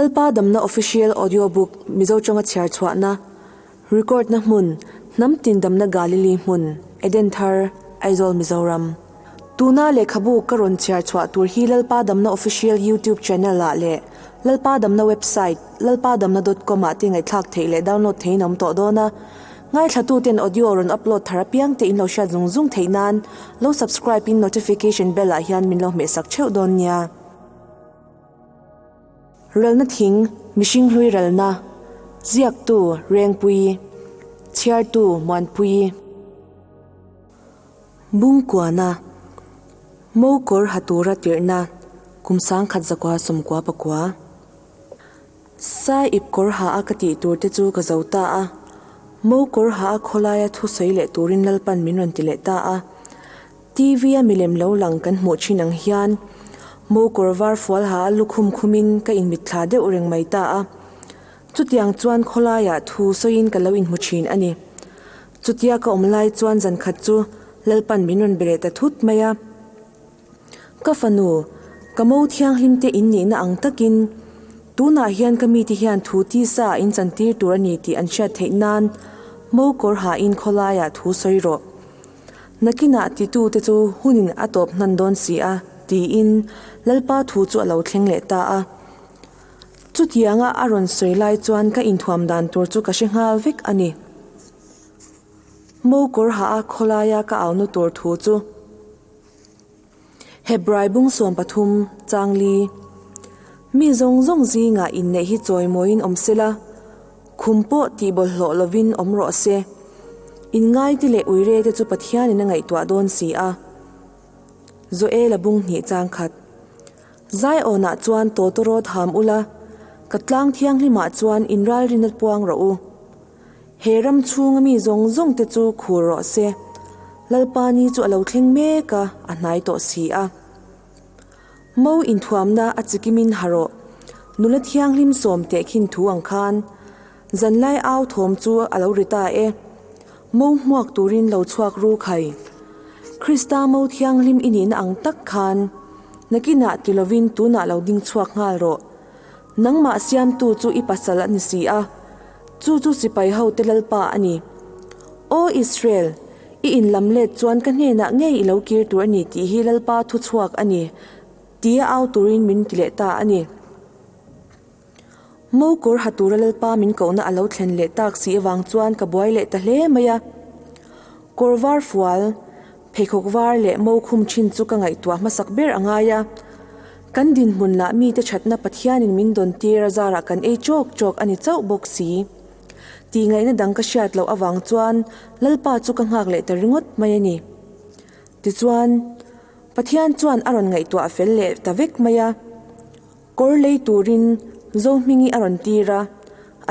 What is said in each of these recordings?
Lalpa Damna Official Audio Book Mizo tawnga chhiar chhuahna, Record na hmun, Hnam tin damna Galili hmun, Eden Thar, Aizawl Mizoram. Tuna lehkhabu ka rawn chhiar chhuah tur hi Lalpa Damna Official YouTube Channel ah leh Lalpa Damna Website lalpadamna dot com ah te ngaihthlak theih leh download theihin a awm tawh dawn a. Ngaithlatuten audio rawn upload thar apiang te in lo hriat zung zung theih nan lo subscribe in notification bell ah hian min lo hmehsak theuh dawn nia. Ralna thing, mihring hlui ralna, ziaktu Rengpuii, chhiartu Muanpuii. Bungkuana, Mo kawr ha tura tirhna, kum sangkhat zakua sawmkua pakua. Sai ip kawr ha a ka tih tur te chu ka zo ta a. Mo kawr ha a khawlaia thusawi leh turin Lalpan min rawn ti leh ta a. TV a milem lo lang kan hmuh thin ang hian mo kawr var fual ha a lukhum khumin ka inmitthla deuh reng mai ta a. Chutiang chuan khawlaiah thu sawiin ka lo inhmu thin a ni. Chutia ka awm lai chuan zan khat chu Lalpan min rawn be leh ta thut mai a. Ka fanu, ka mo thianghlim te in nihna ang takin tunah hian ka mite hian thu tisa ah in chantir tur a ni tih an hriat theih nan mo kawr hain khawlaiah thu sawi rawh. Nakinah titute chu hunin a tawp hnan dawn si a, tiin Lalpa thu chu a lo thleng leh ta a. Chutianga a rawn sawi lai chuan ka inthuam dan tur chu ka hre nghal vek a ni. Mo kawr ha a khawlaia ka auna tur thu chu Hebrai bung 13 changli Mi zawng zawng zingah inneih hi chawimawiin awm sela, khum pawh tih bawlhhlawh lovin awm rawh se. Inngaite leh uire te chu Pathianin a ngaihtuah dawn si a. Joela bung hnih chang khat. Zaiawnah chuan tawtawrawt ham ula, ka tlang thianghlimah chuan inralrin a puang rawh u. He ram chhunga mi zawng zawng te chu khur rawh se. Lalpa ni chu a lo thleng mek a, a hnai tawh si a. Mo inthuamna a chikimin ha rawh. Nula thianghlim sawm teh khin thu ang khan zanlai au thawm chu a lo ri ta e. Mo hmuak turin lo chhuak ru khai. Krista mo thianghlim i nihna ang tak khan nakinah ti lovin tunah lo ding chhuak nghal rawh. Nangmah siamtu chu i pasal a ni si a, chu chu sipai hote Lalpa a ni. Aw Israel! I inlam let chuan ka hnenah ngei i lo kir tur a ni tih hi Lalpa thu chhuak a ni, tia au turin min ti leh ta a ni. Mo kawr ha tura Lalpa min kohna a lo thlen leh tak si avang chuan ka buai leh ta hle mai a. Kawr var fual, pheikhawk var leh mo khum thin chu ka ngaihtuah hmasak ber a ngai a. Kan dinhmun lah mite thatna Pathianin min dawn tir a zarah kan ei chawk chawk a ni chauh bawk si. Tihngaihna dang ka hriat loh avang chuan Lalpa chu ka nghak leh ta ringawt mai a ni. Tichuan, Pathian chuan a rawn ngaihtuah fel leh ta vek mai a. Kawr lei turin Zohmingi a rawn tir a,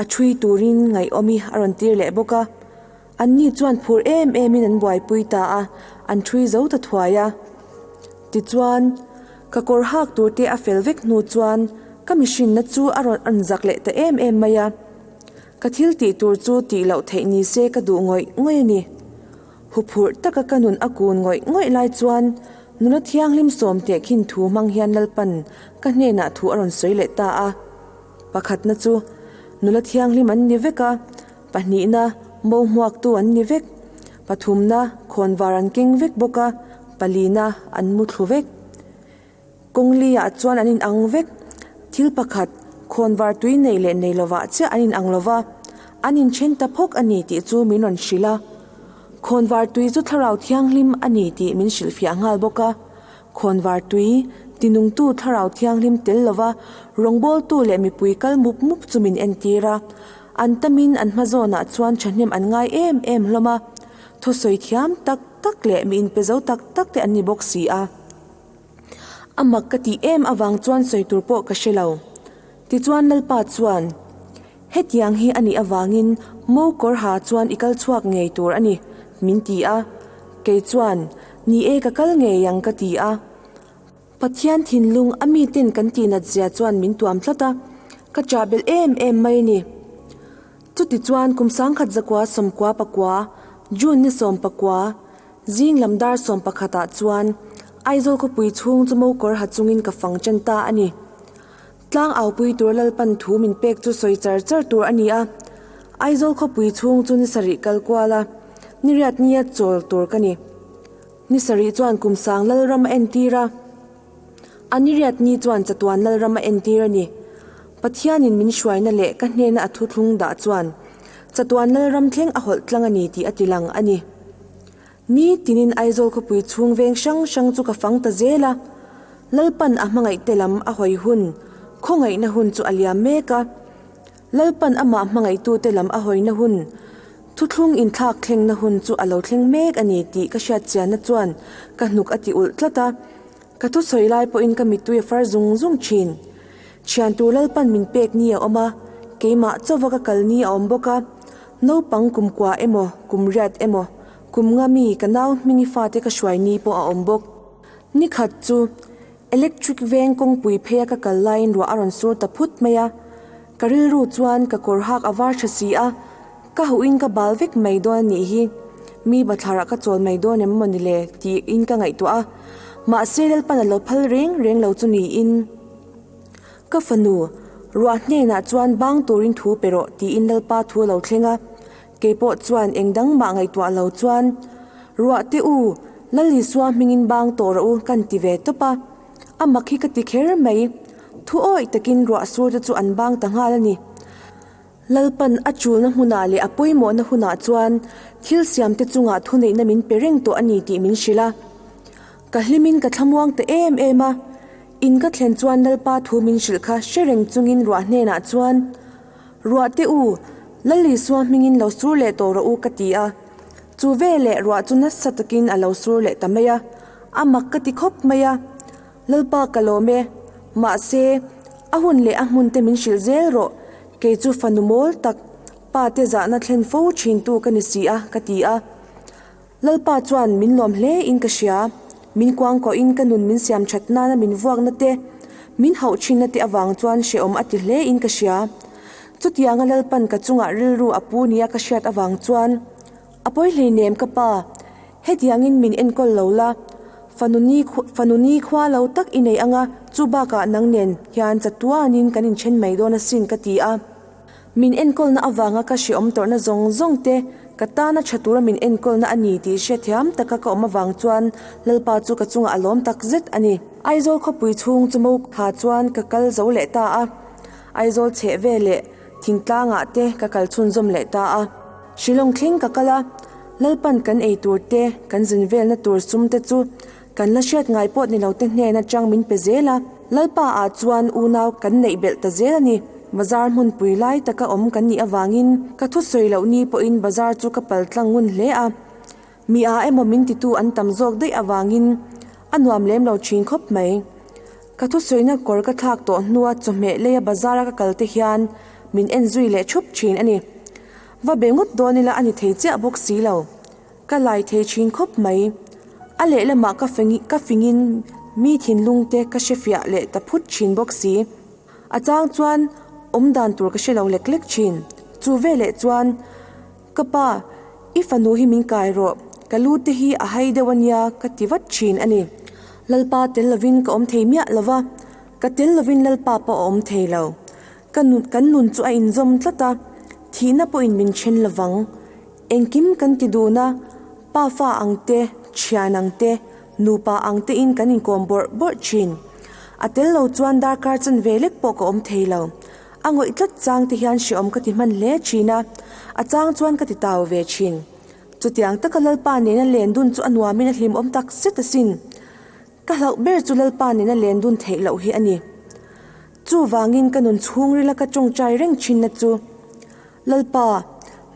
a ṭhui turin Ngaihawmi a rawn tir leh bawk a. Anni chuan phur em emin an buaipui ta a, an ṭhui zo ta thuai a. Tichuan, ka kawr hak tur te a fel vek hnu chuan ka mihrinna chu a rawn an zak leh ta em em mai a. Ka thil tih tur chu tih loh theih ni se ka duh ngawih ngawih a ni. Huphurh taka ka nun a kun ngawih ngawih lai chuan nula thianghlim sawm teh khin thu hmang hian Lalpan ka hnenah thu a rawn sawi leh ta a. Pakhatna chu nula thianghlim an ni vek a, pahnihna mo hmuaktu an ni vek, pathumna khawnvar an keng vek bawk a, palina an mu thlu vek. Kawngli-ah chuan an inang vek. Thil pakhat, khawnvar tui nei leh nei lovah chiah an inang lo va, an inthen ta phawk a ni tih chu min rawn hrilh a. Khawnvar tui chu thlarau thianghlim a ni tih min hrilhfiah nghal bawk a. Khawnvar tui, tinungtu thlarau thianghlim tel lova rawngbawltu leh mipui kal mup mup chu min entir a. An tamin an hma zawnah chuan thahnem an ngai em em hlawm a. Thusawi thiam tak tak leh mi inpe zo tak tak te an ni bawk si a. A mak ka tih em avang chuan sawi tur pawh ka hre lo. Tichuan Lalpa chuan, Hetiang hi a nih avangin mo kawr ha chuan i kal chhuak ngei tur a ni, min ti a. Kei chuan, Ni e ka kal ngei ang ka ti a. Pathian thinlung a miten kan tihnat zia chuan min tuam tlat a, ka chah belh em em mai a ni. Chutichuan kum 1999 June ni 19, Zing lam dar 11 ah chuan Aizawl khawpui chhung chu mo kawr ha chungin ka fang chen ta a ni. Tlang aupui tur Lalpan thu min pek chu sawi char char tur a ni a. Aizawl khawpui chhung chu ni sarih kal kual a, ni riat nia chawl tur ka ni. Ni sarih chuan kum sang Lalram a entir a, a ni riat ni chuan chatuan Lalram a entir a ni. Pathianin min hruaina leh ka hnena a thuthlung dah chuan chatuan Lalram thleng a hawlh tlang a ni tih a ti lang a ni. Ni tinin Aizawl khawpui chhung veng hrang hrang chu ka fang ta zel a, Lalpan a hmangaihte lam a hawi hun, khawngaihna hun chu a liam mek a. Lalpan amah hmangaihtute lam a hawina hun, thuthlung inthlak thlengna hun chu a lo thleng mek a ni tih ka hriat chianna chuan ka hnuk a ti ulh tlat a. Ka thusawi lai pawhin ka mittui a far zung zung thin. Thian tur Lalpan min pek ni a awm a, keimah chauva ka kal ni a awm bawk a. Naupang kum kua emaw, kum riat emaw, kum nga mi ka nau hmingi fate ka hruai ni pawh a awm bawk. Ni khat chu Electric veng kawngpui pheia ka kal laiin ruah a rawn sur ta phut mai a, ka rilru chuan ka kawr hak a var tha si a, ka huhin ka bal vek mai dawn a nih hi, mi bathlarah ka chawl mai dawn em maw ni le tiin ka ngaihtuah a, mahse Lalpan a lo phal reng reng lo chu niin. Ka fanu, ruah hnenah chuan bang turin thu pe rawh tiin Lalpa thu a lo thleng a, Keipawh chuan eng dang mah ngaihtuah lo chuan, Ruah teh u, Lal Isua hmingin bang tawh rawh u kan ti ve tawp a. A mak hi ka ti kher mai. Thu awih takin ruah sur te chu an bang ta nghal a ni. Lalpan a chulna hmunah leh a pawimawhna hunah chuan thil siamte chungah thuneihna min pe reng tawh a ni tih min hrilh a. Ka hlimin ka thlamuang ta em em a. In ka thlen chuan Lalpa thu min hrilh kha hre reng chungin ruah hnenah chuan, Ruah teh u, Lal Isua hmingin lo sur leh tawh rawh u ka ti a. Chu veleh ruah chu nasa takin a lo sur leh ta mai a, a mak ka ti khawp mai a. Lalpa ka lawm e, mahse, a hun leh a hmun te min hrilh zel rawh, kei chu fanu mawl tak, pa te zahna thlen fo thintu ka ni si a, ka ti a. Lalpa chuan min lawm hle in ka hria, min kuangkuah in ka nun min siam that nana min vuakna te, min hauh thinna te avang chuan hrehawm a ti hle in ka hria. Chutianga Lalpan ka chungah rilru a pu nia ka hriat avang chuan, A pawi hleinem ka pa, hetiangin min enkawl lo la, fanu ni fanu ni khua lo tak i nei anga chu bakah nang nen hian chatuanin kan inthen mai dawn asin ka ti a. Min enkawlna avanga ka hreawm tawrhna zawng zawng te ka tana tha tura min enkawlna a ni tih hrethiam taka ka awm avang chuan Lalpa chu ka chungah a lawm tak zet a ni. Aizawl khawpui chhung chu mo kha chuan ka kal zo leh ta a, Aizawl chheh ve leh thingtlangah te ka kal chhunzawm leh ta a. Shillong thleng ka kal a, Lalpan kan ei tur te, kan zin velna tur sum te chu kan la hriat ngai pawh ni lo te hnen atang min pe zel a, Lalpa ah chuan unau kan neih belh ta zel a ni. Bazar hmunpui lai taka awm kan nih avangin ka thusawi loh ni pawhin bazar chu ka pal tlang ngun hle a, mi a emaw min titu an tam zawk daih avangin a nuam lem lo thin khawp mai. Ka thusawina kawr ka thlak tawh hnua chawhmeh leia bazara ka kal te hian min en zui leh thup thin a ni. Va be ngawt dawn ila a ni thei chiah bawk si lo. Ka lai thei thin khawp mai. A lehlamah ka ka fingin mi thinlung te ka hrefiah leh ta phut thin bawk si. A chang chuan awm dan tur ka hre lo lek lek thin. Chu veleh chuan, Ka pa, i fanu hi min kai rawh, ka lu te hi a hai deuh a nia ka ti vat thin a ni. Lalpa tel lovin ka awm thei miah lo va, ka tel lovin Lalpa pawh a awm thei lo. Ka nun kan nun chu a inzawm tlat a, thihna pawhin min then lovang. Engkim kan ti dun a, pa fa ang te, thian ang te, nupa ang tein kan inkawm bawrh bawrh thin. A tel lo chuan darkar chan ve lek pawh ka awm thei lo. A ngawih tlat chang te hian hreawm ka ti hman hle thin a, a chang chuan ka ti tau ve thin. Chutiang taka Lalpa nena len dun chu a nuamin a hlimawm tak zet asin. Ka hlauh ber chu Lalpa nena len dun theih loh hi a ni. Chuvangin ka nun chhungrila ka tawngtai reng thinna chu, Lalpa,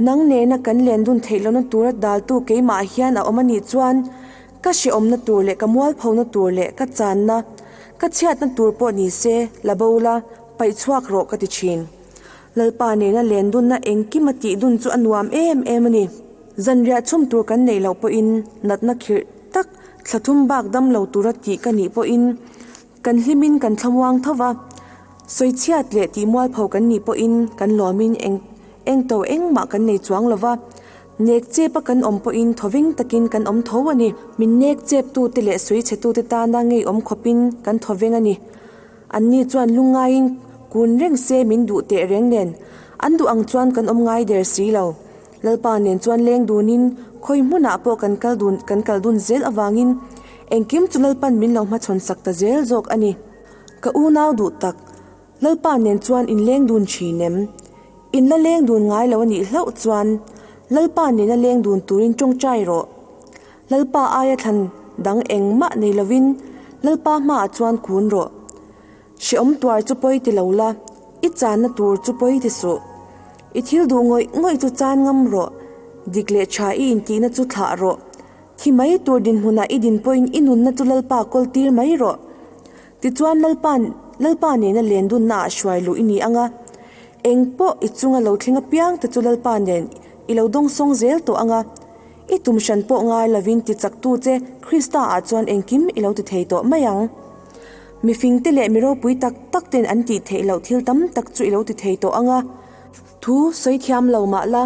nang nena kan len dun theih lohna tura daltu keimah hian a awm a nih chuan ka hrehawmna tur leh ka mualphona tur leh ka channa, ka chhiatna tur pawh ni se, la bo la, paih chhuak rawh ka ti thin. Lalpa nena len dunna engkim a tih dun chu a nuam em em a ni. Zanriah chhum tur kan neih loh pawhin natna khirh tak thla thum bak dam lo tura tih ka nih pawhin kan hlimin kan thlamuang tho va, sawichhiat leh tih mualpho kan nih pawhin kan lawmin eng eng to engmah kan nei chuang lo va, nek chep a kan awm pawhin thawveng takin kan awm tho a ni. Min nek chep tute leh sawichhe tute tana ngeiawm khawpin kan thawveng a ni. Anni chuan lungngaiin kun reng se min duh teh reng nen, an duh ang chuan kan awm ngai der si lo. Lalpa nen chuan leng dunin khawi hmunah pawh kan kal dun kan kal dun zel avangin engkim chu Lalpan min lo hmachhawn sak ta zel zawk a ni. Ka unau duh tak, Lalpa nen chuan in leng dun thin em? In la leng dun ngai lo a nih hlauh chuan Lalpa nena leng dun turin tawngtai rawh. Lalpa aia thlan dang engmah nei lovin Lalpa hmaah chuan kun rawh. Hrehawm tuar chu pawi ti lo la, i channa tur chu pawi ti suh. I thil duh ngawih ngawih chu chan ngam rawh, dik leh tha i intihna chu thlah rawh. Thi mai tur dinhmunah i din pawhin i nunna chu Lalpa kawl tir mai rawh. Tichuan Lalpa Lalpa nena len dunnaah hruai luh i ni ang a, eng pawh i chunga lo thleng apiang te chu Lalpa nen i lo dawngsawng zel tawh ang a, i tum hran pawh ngai lovin ti chaktu che Krista ah chuan engkim i lo ti thei tawh mai ang. Mifingte leh mi ropui tak tak ten an tih theih loh thil tam tak chu i lo ti thei tawh ang a. Thu sawi thiam lo mah la,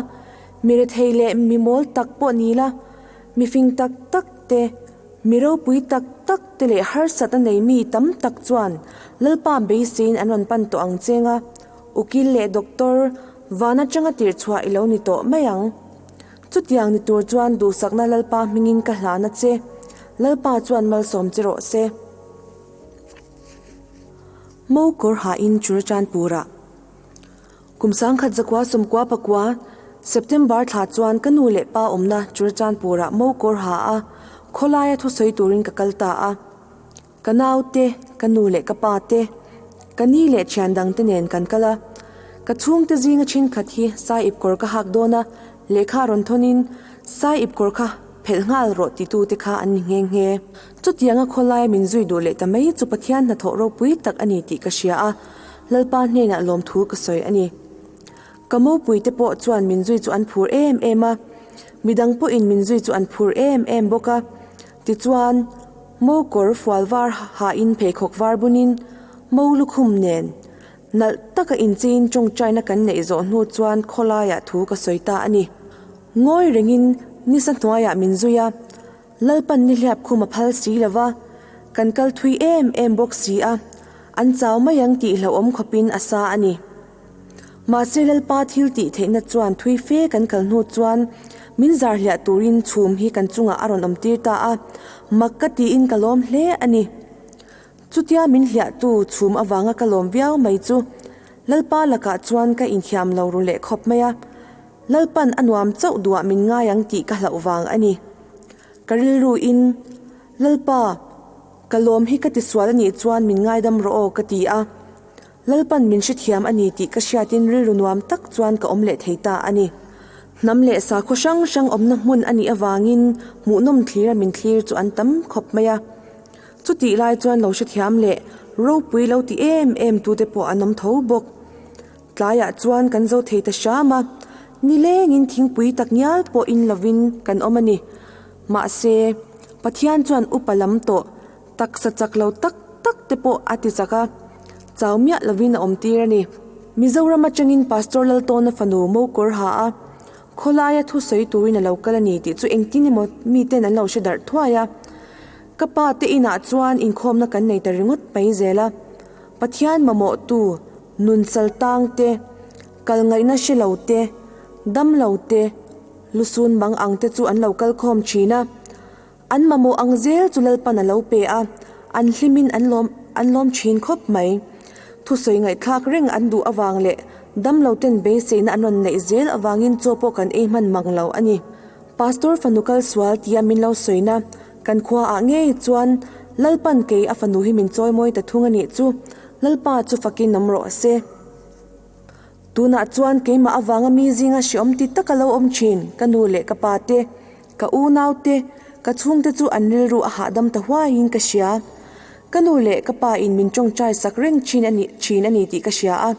mi rethei leh mi mawl tak pawh ni la, mifing tak tak te, Mi ropui tak tak te leh harsat a nei mi tam tak chuan Lalpa beiseiin an rawn pan tawh ang cheng a, ukil leh doctor van atanga tirh chhuah i lo ni tawh mai ang. Chutiang ni tur chuan duhsakna Lalpa hmingin ka hlan a che, Lalpa chuan malsawm che rawh se. Mo kawr hain Churachandpur-ah Kum sangkhat zakua sawmkua pakua, September thla chuan ka nu leh pa awmna Churachandpur-ah mo kawr ha a, khawlaia thusawi turin ka kal ta a. Ka nau te, ka nu leh ka pa te, ka ni leh thian dang te nen kan kal a. Ka chhungte zinga thenkhat hi sai ip kawr ka hak dawn a, lehkha rawn thawnin sai ip kawr kha phelh nghal rawh titute kha an ni nghe nghe. Chutianga khawlaia min zui duh leh ta mai chu Pathian hnathawh ropui tak a ni tih ka hria a. Lalpa hnenah lawmthu ka sawi a ni. Ka mopuite pawh chuan min zui chu an phur em em a, midang pawhin min zui chu an phur em em bawk a. Tichuan, mo kawr fual var hain pheikhawk var bunin mo lukhum nen nalh taka incheiin tawngtaina kan neih zawh hnu chuan khawlaiah thu ka sawi ta a ni. Ngawi rengin nisa hnuaiah min zui a, Lalpan nihliap khum a phal si lo va, kan kal thui em em bawk si a, an chau mai ang tih hlauhawm khawpin a sa a ni. Mahse Lalpa thil tih theihna chuan thui fe kan kal hnu chuan min zar hliah turin chhum hi kan chungah a rawn awm tir ta a, mak ka tiin ka lawm hle a ni. Chutia min hliahtu chhum avanga ka lawm viau mai chu Lalpa lakah chuan ka inthiam lo ru leh khawp mai a. Lalpan a nuam chauh duah min ngai ang tih ka hlauh vang a ni. Ka rilru in, Lalpa, ka lawm hi ka tisual a nih chuan min ngaidam rawh aw ka ti a. Lalpan min hrethiam a ni tih ka hriatin rilru nuam tak chuan ka awm leh thei ta a ni. Hnam leh sakhaw hrang hrang awmna hmun a nih avangin hmuhnawm thlira min thlir chu an tam khawp mai a. Chutih lai chuan lo hrethiam leh ropui lo ti em em tute pawh an awm tho bawk. Tlaiah chuan kan zo thei ta hram a, nilengin thingpui tak ngial pawh in lovin kan awm a ni. Mahse, Pathian chuan upa lam tawh, taksa chak lo tak tak te pawh a ti chak a, chau miah lovin a awm tir a ni. Mizoram atangin Pastor Laltawna fanu Mokawr ha a, khawlaia thusawi turin a lo kal a ni tih chu engtin emaw miten an lo hre darh thuai a. Ka pa te inah chuan inkhawmna kan nei ta ringawt mai zel a, Pathian mamawhtu Nun sal tang te, kal ngaihna hre lo te, dam lo te, lusun bang ang te chu an lo kal khawm thin a. An mamawh ang zel chu Lalpan a lo pe a, an hlimin an lawm an lawm thin khawp mai. Thusawi ngaihthlak reng an duh avang leh dam lo ten beiseina an rawn neih zel avangin chaw pawh kan ei hman mang lo a ni. Pastor fanu kal sual tia min lo sawina kan khuaah ngei chuan Lalpan kei a fanu hi min chawimawi ta thung a nih chu. Lalpa chu fakin awm rawh se. Tunah chuan keimah avanga mi zinga hreawm ti taka lo awm thin ka nu leh ka pa te, ka unau te, ka chhungte chu an rilru a hahdam ta huaiin ka hria. Ka nu leh ka pa in min tawngtai sak reng thin a ni thin a ni tih ka hria a.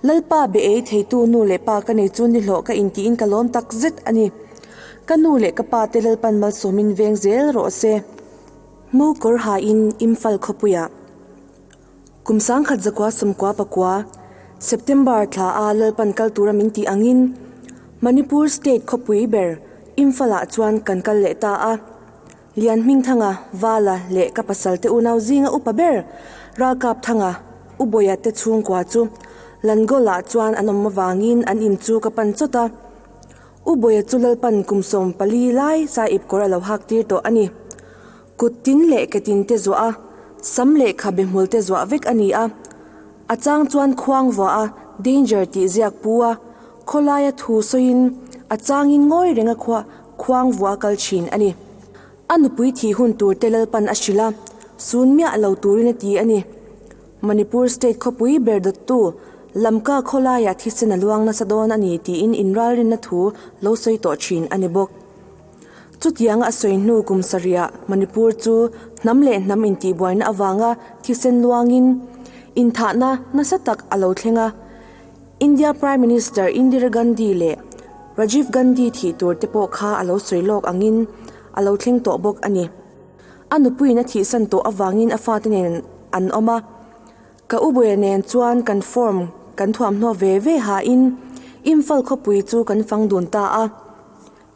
Lalpa be ei theitu nu leh pa ka nei chu nihlawh ka intiin ka lawm tak zet a ni. Ka nu leh ka pa te Lalpan malsawmin veng zel rawh se. Mu kawr hain Imphal khawpuiah Kum sangkhat zakua sawmkua pakua, September thla a Lalpan kal tura min tih angin Manipur state khawpui ber Imphal-ah chuan kan kal leh ta a. Lianhmingthanga, Vala leh ka pasal te unau zinga upa ber Ralkapthanga. U Bawia te chhungkua chu Langola chuan an awm avangin an in chu ka pan chawt a. U Bawia chu Lalpan kum 14 lai saip kawr a lo hak tir tawh a ni. Kut tin leh ke tin te zuah a, sam leh khabe hmul te zuah vek a ni a. A chang chuan khuang vuah a, danger tih ziak pu a, khawlaia thu sawiin a changin ngawi renga khua khuang vuah kal thin a ni. A nupui thih hun tur te Lalpan a hrilh a, sun miah lo turin a ti a ni. Manipur state khawpui ber dawttu Lamka khawlaiah thisen a luang nasa dawn a ni tiin inralrinna thu lo sawi tawh thin a ni bawk. Chutiang a sawi hnu kum sarihah Manipur chu hnam leh hnam intihbuaina avanga thisen luangin inthahna nasa tak a lo thleng a. India Prime Minister Indira Gandhi leh Rajiv Gandhi thih tur te pawh kha a lo sawi lawk angin a lo thleng tawh bawk a ni. A nupuiin a thihsan tawh avangin a fate nen an awm a. Ka u Buia nen chuan kan form kan thuamhnaw ve ve hain Imphal khawpui chu kan fang dun ta a.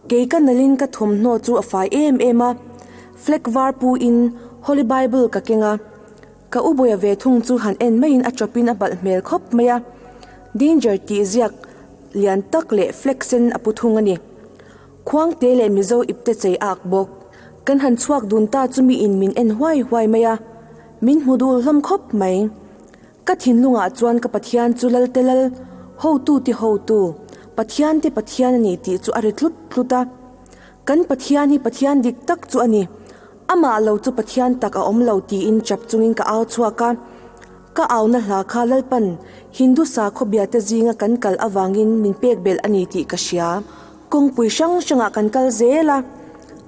Kei ka nalhin ka thawmhnaw chu a fai em em a, flag var puin Holy Bible ka keng a. Ka u Buia ve thung chu han en maiin a chawpin a balh hmel khawp mai a. Danger tih ziak lian tak leh flag sen a pu thung a ni. Khuangte leh Mizo ipte chei ak bawk. Kan han chhuak dun ta chu miin min en huai huai mai a, min hmu dul hlawm khawp mai. Ka thinlungah chuan ka Pathian chu Lalte Lal, hotu ti hotu, Pathian te Pathian a ni tih chu a ri tlut tlut a. Kan Pathian hi Pathian dik tak chu a ni, amah lo chu Pathian tak a awm lo tiin chap chungin ka au chhuak a. Ka auna hla kha Lalpan Hindu sakhaw biate zinga kan kal avangin min pek belh a ni tih ka hria. Kawngpui hrang hrangah kan kal zel a,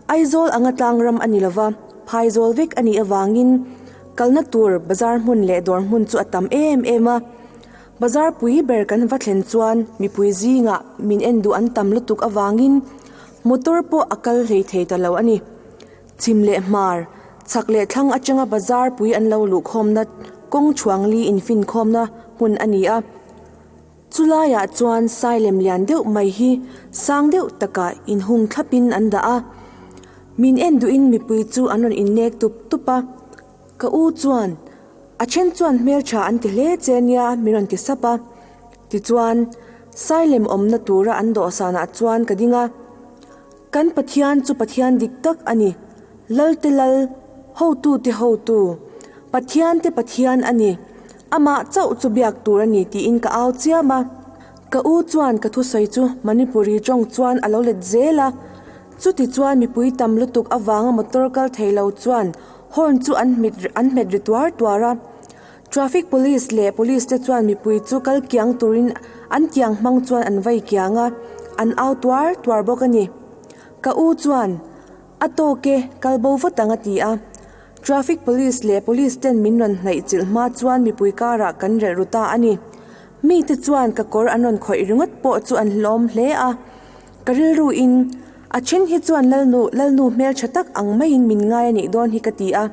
Aizawl anga tlang ram a ni lova, phaizawl vek a nih avangin kalna tur bazar hmun leh dawr hmun chu a tam em em a. Bazar pui ber kan va thlen chuan mipui zingah min en duh an tam lutuk avangin motor pawh a kal hlei thei ta lo a ni. Chhim leh hmar, chhak leh thlang atanga bazar pui an lo luhkhawmna kawng chhuangli infinkhawmna hmun a ni a. Chulaiah chuan sailem lian deuh mai hi sang deuh takah inhung thlapin an dah a. Min en duhin mipui chu an rawn innek tup tup a. Ka u chuan, A then chuan hmeltha an ti hle che nia min rawn ti sap a. Tichuan, sailem awmna tura an dawhsanah chuan ka ding a. Kan Pathian chu Pathian dik tak a ni. Lalte Lal, hotute hotu, Pathiante Pathian a ni. Amah chauh chu biak tur a ni tiin ka au chiam a. Ka u chuan ka thusawi chu Manipuri tawng chuan a lo let zel a. Chuti chuan mipui tam lutuk avanga motor kal thei lo chuan horn chu an hmet an hmet ri tuar tuar a. Traffic police leh police te chuan mipui chu kal kiang turin an tiang hmang chuan an vai kiang a, an au tuar tuar bawk a ni. Ka u chuan, A tawk e, kal bo vat ang a ti a. Traffic police leh police ten min rawn hnaih chilh hma chuan mipui karah kan relh ru ta a ni. Mite chuan ka kawr an rawn khawih ringawt pawh chu an hlawm hle a. Ka rilru in, a then hi chuan Lalnu, Lalnu hmeltha tak ang maiin min ngai a nih dawn hi ka ti a.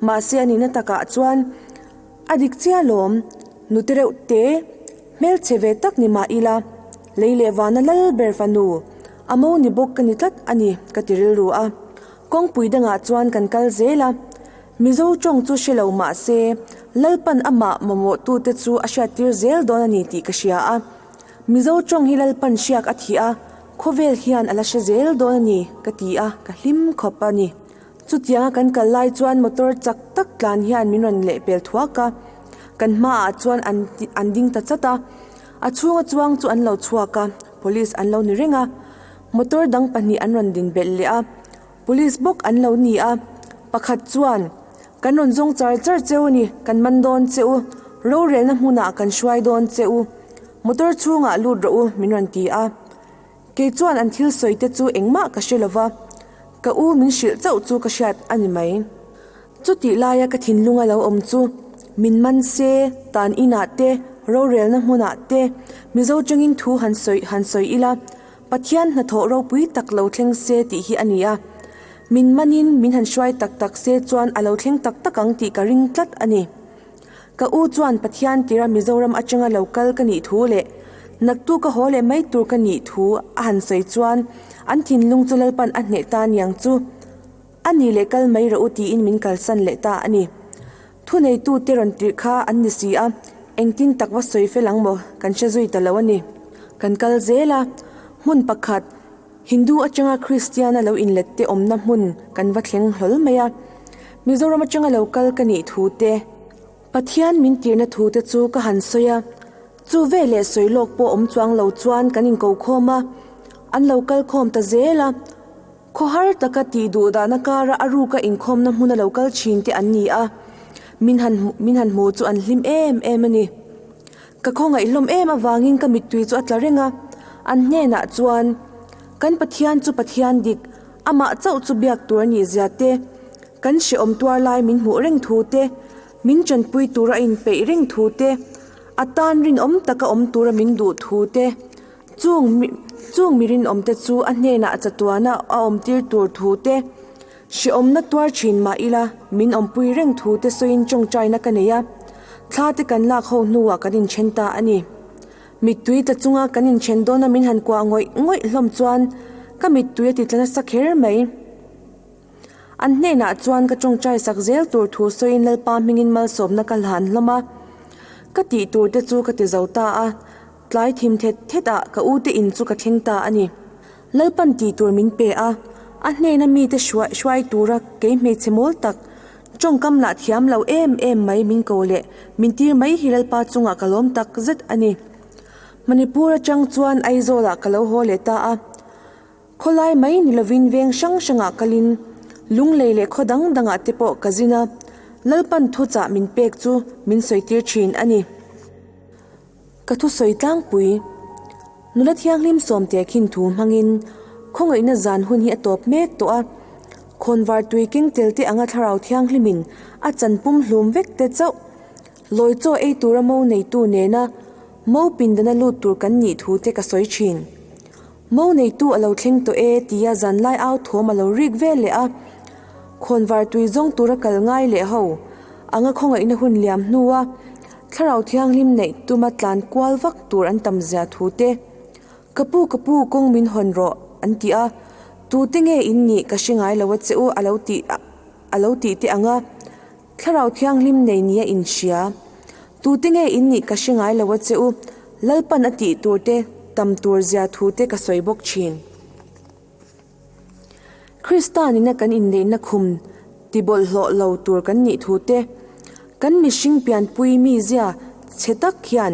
Mahse a nihna takah chuan a dik chiah lawm, nute reuh te, hmelchhe ve tak ni mah ila, lei leh vana lal ber fanu, a mo ni bawk ka ni tlat a ni ka ti rilru a. Kawngpui dangah chuan kan kal zel a, Mizo tawng chu hre lo mah se, Lalpan amah mamawhtute chu a hriattir zel dawn a ni tih ka hria a. Mizo tawng hi Lalpan hriak a thih a, khawvel hian a la hre zel dawn a ni ka ti a, ka hlim khawp a ni. Chutianga kan kal lai chuan motor chak tak tlan hian min rawn lehpel thuak a, kan hmaah chuan an an ding ta chat a. A chhunga chuang chu an lo chhuak a, police an lo ni reng a. Motor dang pahnih an rawn din belh leh a, police bawk an lo ni a, pakhat chuan, Kan rawn zawng char char cheu a ni, kan man dawn che u, rorelna hmunah kan hruai dawn che u, motor chhungah lut rawh u, min rawn ti a. Kei chuan an thil sawi te chu engmah ka hre lova, ka u min hrilh chauh chu ka hriat a ni mai. Chutih laia ka thinlunga lo awm chu, min man se, tan inah te, rorelna hmunah te, Mizo tangin thu han sawi han sawi ila, Pathian hnathawh ropui tak lo thleng se tih hi a ni a. Min manin min han hruai tak tak se chuan a lo thleng tak tak ang tih ka ring tlat a ni. Ka u chuan Pathian tira Mizoram atanga lo kal ka nih thu leh naktu ka haw leh mai tur ka nih thu a han sawi chuan an thinlung chu Lalpan a hneh ta niang chu. A ni leh kal mai rawh u tiin min kalsan leh ta a ni. Thuneitute rawn tirh kha an ni si a, engtin tak va sawi fel ang maw kan hre zui ta lo a ni. Kan kal zel a, hmun pakhat, Hindu atanga Kristiana lo inlet te awmna hmun kan va thleng hlawl mai a. Mizoram atanga lo kal ka nih thu te, Pathian min tirhna thu te chu ka han sawi a, chu veleh sawi lawk pawh awm chuang lo chuan kan inko khawm a, an lo kal khawm ta zel a. Khawhar taka tih duh dahna kara a ruka inkhawmna hmuna lo kal thin te an ni a, min han min han hmu chu an hlim em em a ni. Ka khawngaih hlawm em avangin ka mittui chu a tla reng a, an hnenah chuan, Kan Pathian chu Pathian dik, amah chauh chu biak tur a nih zia te, kan hrehawm tuar lai min hmuh reng thu te, min tanpui tura a inpeih reng thu te, a tan rinawm taka awm tura min duh thu te, Chung chung mi rinawmte chu a hnenah chatuana a awmtir tur thu te, hrehawmna tuar thin mah ila min awmpui reng thu te sawiin tawngtaina ka nei a, thla te kan lak ho hnuah kan inthen ta a ni. Mittui tla chunga kan inthen dawna min han kuah ngawih ngawih hlawm chuan ka mittui a ti tla nasa kher mai. An hnenah chuan ka tawngtai sak zel tur thu sawiin Lalpa hmingin malsawmna ka hlan hlawm a, ka tih tur te chu ka ti zo ta a. Tlai thim thet thet ah ka u te in chu ka thleng ta a ni. Lalpan tih tur min pe a, a hnena mite hruai hruai tura kei hmeichhe mawl tak, tawngkam lah thiam lo em em mai min ko leh min tir mai hi Lalpa chungah ka lawm tak zet a ni. Manipur atang chuan Aizawl ah ka lo haw leh ta a. Khawlai mai ni lovin veng hrang hrangah kalin lunglei leh khaw dang dangah te pawh ka zin a, Lalpan thuchah min pek chu min sawi tir thin a ni. Ka thusawi tlangpui, Nula thianghlim sawmte khin thu hmangin khawngaihna zan hun hi a tawp mek tawh a, khawnvar tui keng tel te anga thlarau thianghlimin a chan pum hlum vek te chauh lawi chaw ei tura mo neitu nena mo pindana lut tur kan nih thu te ka sawi thin. Mo neitu a lo thleng tawh e tia zanlai au thawm a lo rik vel leh a, khawnvar tui zawng tura kal ngai leh ho anga khawngaihna hun liam hnua Thlarau thianghlim neih tuma tlan kual vak tur an tam zia thu te, Ka pu ka pu kawng min hawn rawh an ti a, tute nge in nih ka hre ngai lo a che u a lo tih a lo tih te ang a, Thlarau thianghlim nei nia in hria, tute nge in nih ka hre ngai lo a che u, Lalpan a tih tur te tam tur zia thu te ka sawi bawk thin. Krista nena kan inneihna khum ti bawlhhlawh lo tur kan nih thu te, kan mihring pianpui mizia chhe tak hian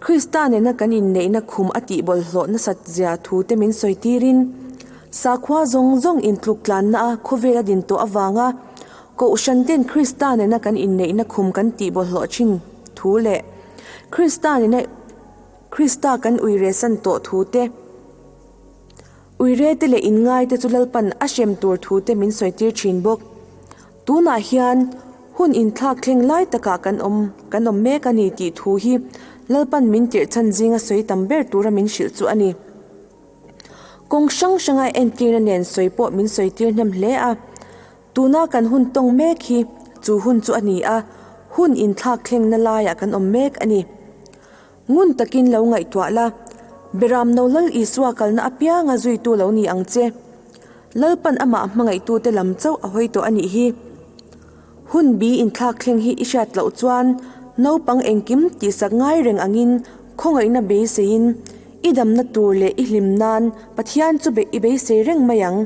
Krista nena kan inneihna khum a tih bawlhhlawh nasat zia thu te min sawi tirin, sakhua zawng zawng intluk tlanna a khawvel a din tawh avanga Kohhran ten Krista nena kan inneihna khum kan tih bawlhhlawh thin thu leh Krista nena Krista kan uiresan tawh thu te. Uirete leh inngaite chu Lalpan a hrem tur thute min sawitir thin bawk. Tunah hian hun inthlak thleng lai takah kan awm kan awm mek a ni tih thu hi Lalpan min tirh chhan zinga sawi tam ber tura min hrilh chu a ni. Kawng hrang hranga entirna nen sawi pawh min sawitir hnem hle a. Tuna kan hun tawng mek hi chu hun chu a ni a, hun inthlak thlengna laiah kan awm mek a ni. Ngun takin lo ngaihtuah la, Beram no Lal Isua kalna apianga zuitu lo ni ang che. Lalpan amah hmangaihtute lam chauh a hawi tawh a nih hi. Hun bi inthlak thleng hi i hriat loh chuan naupang engkim tihsak ngai reng angin khawngaihna beiseiin i damna tur leh i hlim nan Pathian chu i beisei reng mai ang.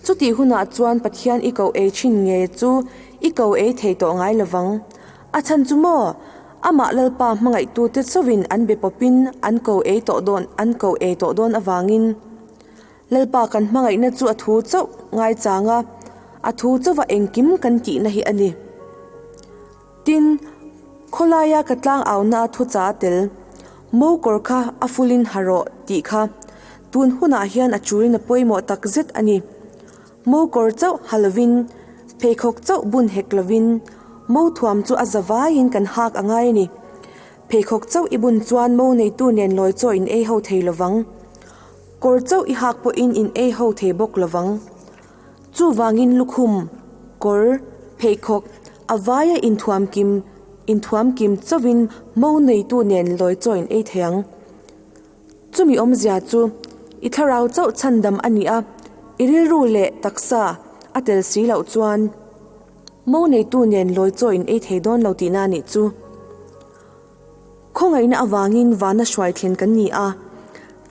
Chutih hunah chuan Pathian i koh ei thin nge chu i ko ei thei tawh ngai lovang. A chhan chu maw? Amah Lalpa hmangaihtute chauhin an be pawpin an ko ei tawh dawn an ko ei tawh dawn avangin Lalpa kan hmangaihna chu a thu chauh ngaichang a, a thu chauha engkim kan tihna hi a ni. Tin, khawlaia ka tlang auna a thu cha tel, Mo kawr kha a fulin ha rawh tih kha tun hunah hian a chulin a pawimawh tak zet a ni. Mo kawr chauh ha lovin, pheikhawk chauh bun hek lovin, mo thuam chu a za vaiin kan hak a ngai a ni. Pheikhawk chauh i bun chuan mo neitu nen lawi chaw in ei ho thei lovang. Kawr chauh i hak pawhin in ei ho thei bawk lovang. Chuvangin lukhum, kawr, pheikhawk, a vaia inthuam kim inthuam kim chauhin mo neitu nen lawi chaw in ei thei ang. Chumi awmzia chu i thlarau chauh chhandam a ni a, i rilru leh taksa a tel si loh chuan. Mo neitu nen lawi chaw in ei thei dawn lo tihna a nih chu. Khawngaihna avangin vana hruai thlen kan ni a,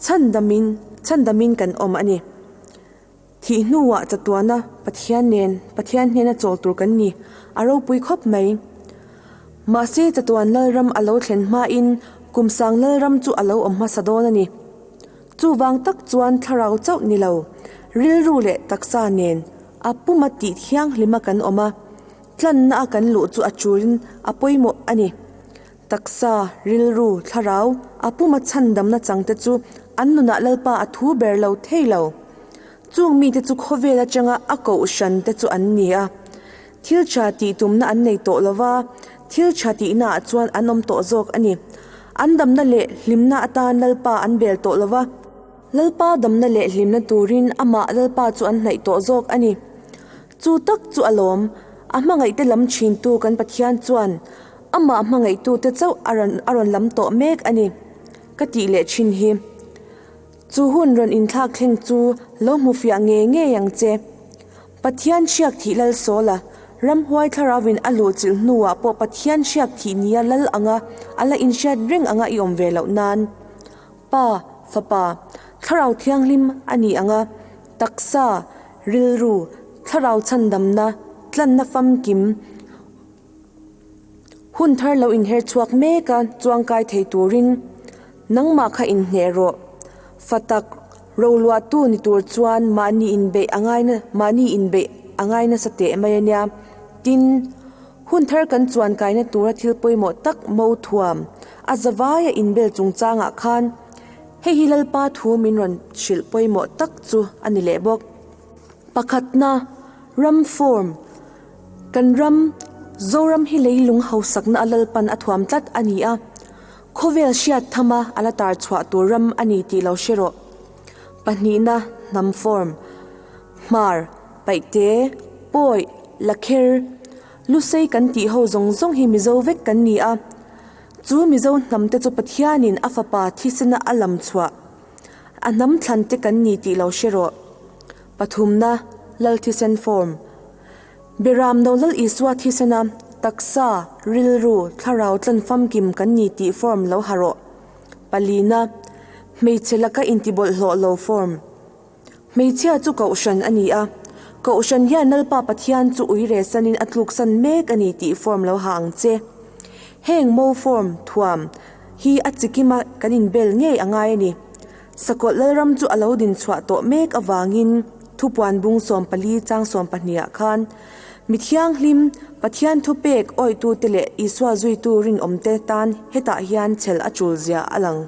chhandamin chhandamin kan awm a ni. Thih hnuah chatuana Pathian nen Pathian hnena chawl tur kan ni, a ropui khawp mai. Mahse chatuan Lalram a lo thlen hmain Kumsang Lalram chu a lo awm hmasa dawn a ni. Chuvang tak chuan thlarau chauh ni lo, rilru leh taksa nen a puma tih thianghlima kan awm a, tlanna a kan luh chu a tulin a pawimawh a ni. Taksa, rilru, thlarau, a puma chhandamna changte chu an nunah Lalpa a thu ber lo thei lo. Chung mite chu khawvel atanga a kohhran te chu an ni a. Thil tha tih tumna an nei tawh lo va, thil tha tihnaah chuan an awm tawh zawk a ni. An damna leh hlimna atan Lalpa an bel tawh lo va. Lalpa damna leh hlimna turin amah Lalpa chu an hnaih tawh zawk a ni. Chu tak chu a lawm, a hmangaihte lam thintu kan Pathian chuan amah hmangaihtute chauh a rawn a rawn lam tawh mek a ni, ka tih leh thin hi. Chu hun rawn inthlak thleng chu lo hmu fiah ngei ngei ang che. Pathian hriak thih lal sawl a, ramhuai thlarauvin a luh chilh hnuah pawh Pathian hriak thih nia lal anga a la inhriat reng anga i awm ve loh nan. Pa, Fapa, Thlarau Thianghlim a ni ang a, taksa, rilru, thlarau chhandamna, tlanna famkim, hun thar lo inher chhuak mek a chuangkai thei turin nangmah kha inhneh rawh. Fa tak roluahtu ni tur chuan mahni inbeih a ngai mahni inbeih a ngai nasa teh mai a nia. Tin, hun thar kan chuankaina tura thil pawimawh tak mo thuam a zavaia inbel chungchangah khan hei hi Lalpa thu min rawn hrilh pawimawh tak chu a ni leh bawk. Pakhatna, ram form. Kan ram, Zoram hi leilung hausakna a Lalpan a thuam tlat a ni a, khawvel hriat thama a la tar chhuah tur ram a ni tih lo hre rawh. Pahnihna, hnam form, Hmar, Paihte, Pawi, Lakher, Lusei kan tih ho zawng zawng hi Mizo vek kan ni a, chu Mizo hnam te chu Pathianin a fapa thisena a lam chhuah a hnam thlan te kan ni tih lo hre rawh. Pathumna, Lal thisen form. Beram no Lal Isua thisena taksa, rilru, thlarau tlan famkim kan ni tih form lo ha rawh. Palina, Hmeichhe laka intibawlhhlawh lo form. Hmeichhia chu Kohhran a ni a, Kohhran hian Lalpa Pathian chu ui resanin a tluksan mek a ni tih form lo ha ang che. Heng mo form, thuam, hi a chikima kan inbel ngei a ngai a ni. Sakawlh Lalram chu a lo din chhuah tawh mek avangin thupuan bung 14 chang 12 ah khan mi thianghlim Pathian thupek awihtute leh Isua zuitu rinawmte tan hetah hian chhel a tul zia a lang.